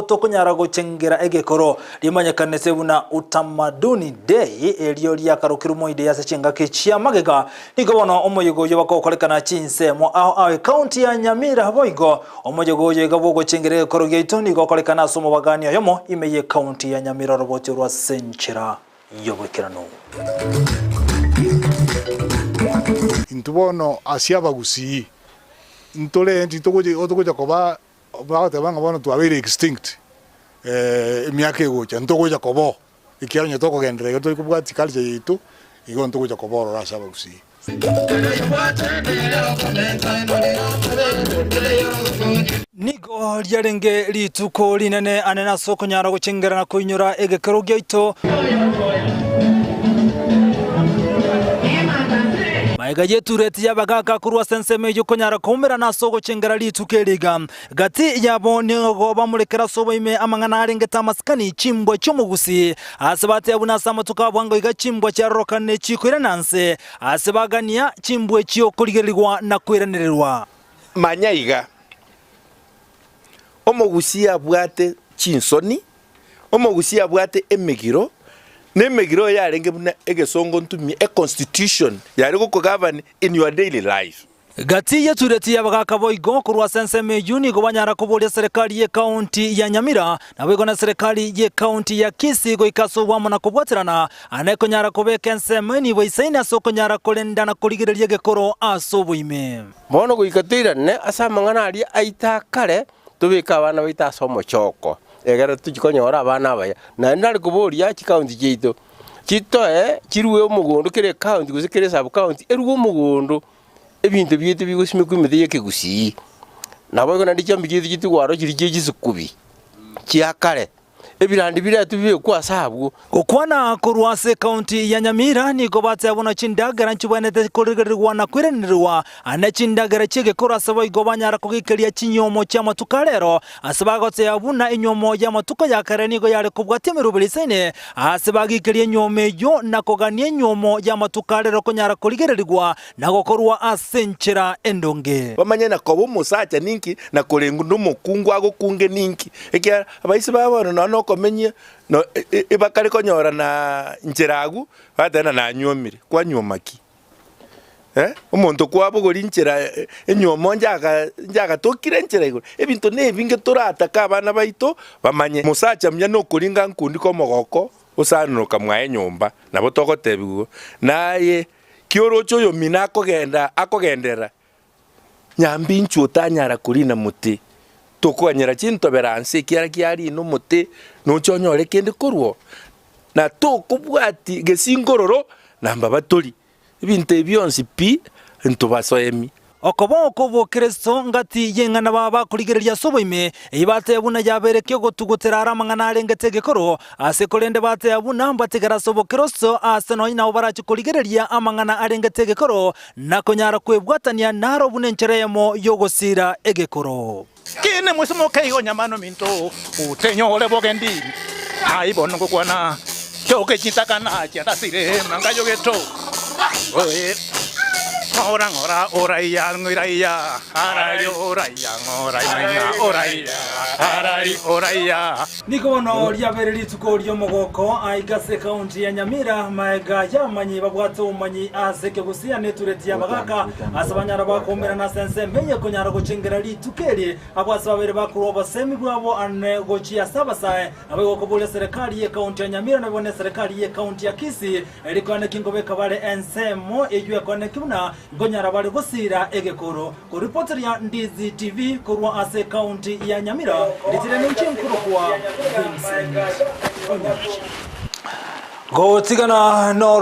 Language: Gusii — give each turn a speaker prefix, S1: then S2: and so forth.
S1: Tokonyara gochengera egekoro rimanyekanete buna Utamaduni Day, erio riakarokirwe moide ase chingaki chia magega. Nigo bono omoyega oyio bakogokorekana chinsemo ao ao ekaunti ya Nyamira boigo omoyega oyo iga bwogochengera egekoro giaito nigo okorekana ase omobagani oyomo ime y'ekaunti ya Nyamira oroboti orwa ase enchera y'oboikeranu.
S2: Intwe bono ase abagusii ntore ntitogocha koba Bagoteba ng'a bono twabeire extinct, emiaka egocha ntogocha koba oo, ekiagera onye tokogenderera iga tori kobwatia culture yaito, igo ntogocha koba ororo ase abagusii.
S1: Nigo riarenge rituko rinene anene ase okonyara gochengera na koinyora egekero giaito. Magega y'etureti y'abagaaka korwa ase ensemo eyio konyara koumerana ase ogochengera rituko eri iga. Gati yabo nigo bamorekera ase oboime amang'ana arengete amasikani, chimbwa chi'omogusii, ase bateba buna ase amatuko a bwango iga chimbwa chiarorokane chikoirana nse, ase bagania chimbwa echio korigererigwa na koiranererwa.
S3: Manya iga, omogusii abwate chinsoni, Omogusii abwate emegiro, na emegiro oyo yarenge buna egesongo ntumie, a constitution yare gokogovern in your daily life.
S1: Gati y'etureti y'abagaaka boigo korwa ase ensemo eyio nigo banyara koboria serikali y'ekaunti ya Nyamira naboigo na serikali y'ekaunti ya Kisii goika ase oboamo na kobwaterana ane konyara kobeka ensemo enibo eisaine ase okonyara korenda na korigereria egekoro ase oboime.
S4: Bono goika toirane ase amang'ana aria aito a kare, tobeke abana baito ase omochoko, egere tochie konyora abana abaya. Naende nare koboria chikaunti chiaito, chitoe chirue omogondo kera ekaunti gose kera esub county erue omogondo, ebinto biaito bigosimekwa emete ya ekegusii. Naboigo naende chiambe chiaito chitigwe aro chiria chia chisukubi chia kare. Ebirandi biretwe bibekwe ase abwo.
S1: Gokwana korwa ase ekaunti ya Nyamira nigo bateba buna chindagera nchibwenerete korigererigwa na koiranererwa ane chindagera chi'egekoro ase boigo banyara kogekeria chinyuomo chi'amatuko a rero ase bagoteba buna enyuomo y'amatuko ya kare nigo yare kobwatia emeroberi eisaine ase bagikeria enyuomo eyio na kogania enyuomo y'amatuko a rero konyara korigererigwa na gokorwa ase enchera endonge.
S3: Bamanye na koba omosacha ninki, na korengwa nomokungu agokunge ninki, ekiagera abaise ba bono nonya nokomenyia no ebakare konyora na nchera agwo, bateba ng'a nanyuomire, kwanyuoma ki? Eh, omonto kwabogoria nchera enyuomo njaga njagatokire nchera igoro, ebinto na ebinge toratake abana baito bamanye. Mosacha muya nokoringa nkundi kwa omogoko osanoroka mwaye nyomba, nabo togotebiwa igo, naye Ki oroche oyomino akogenda akogenderera, nyambe inchuo otanyara korina mote, tokoganyera chintobera nse ekiagera kiarina omote, noche onyore kende korwa oo, na tokobwati gesingororo na mbaba tori. Ebinto ebi bionsi pi ntobasoemi.
S1: Okobao kw'obokristo ngati y'eng'ana baba bakorigereria ase oboime, eyio bateba buna yabeire ki'ogotugutera are amang'ana arengete egekoro, ase korende bateba buna mbatigare ase obokristo aase nonya nabo barache korigereria amang'ana arengete egekoro, na konyara kwebwatania naro buna enchera eyemo y'ogosiira egekoro.
S5: Kine mwesimoke igo nyamano minto, otenyore bogendi, Ai bono ngokwana, choke chintakana chiandasire manga yogeto. Oe, ng'ora ng'ora oraiya ng'iraiya, arari oraiya ng'ora ing'aing'a oraiya, arari oraiya.
S1: Nigo bono riabeire rituko ri'omogoko aiga ase ekaunti ya Nyamira, magega y'abamanyi babwate obomanyi ase ekegusia na etureti y'abagaka ase banyara bakoumerana ase ensemo eye konyara gochengera rituko eri abwo ase babere bakorwa obosemi bwabo ane gochia ase abasae naboigo koboria serikali y'ekaunti ya Nyamira naboigo ne serikali y'ekaunti ya Kisii eri koeneki nkobeka bare ensemo eyio ekoeneki buna nkonyara bare gosiira egekoro Koripoteria Ndizi TV korwa ase ekaunti ya Nyamira, ritere ninche nkorokwa Vincent Onyancha. Gotigana no.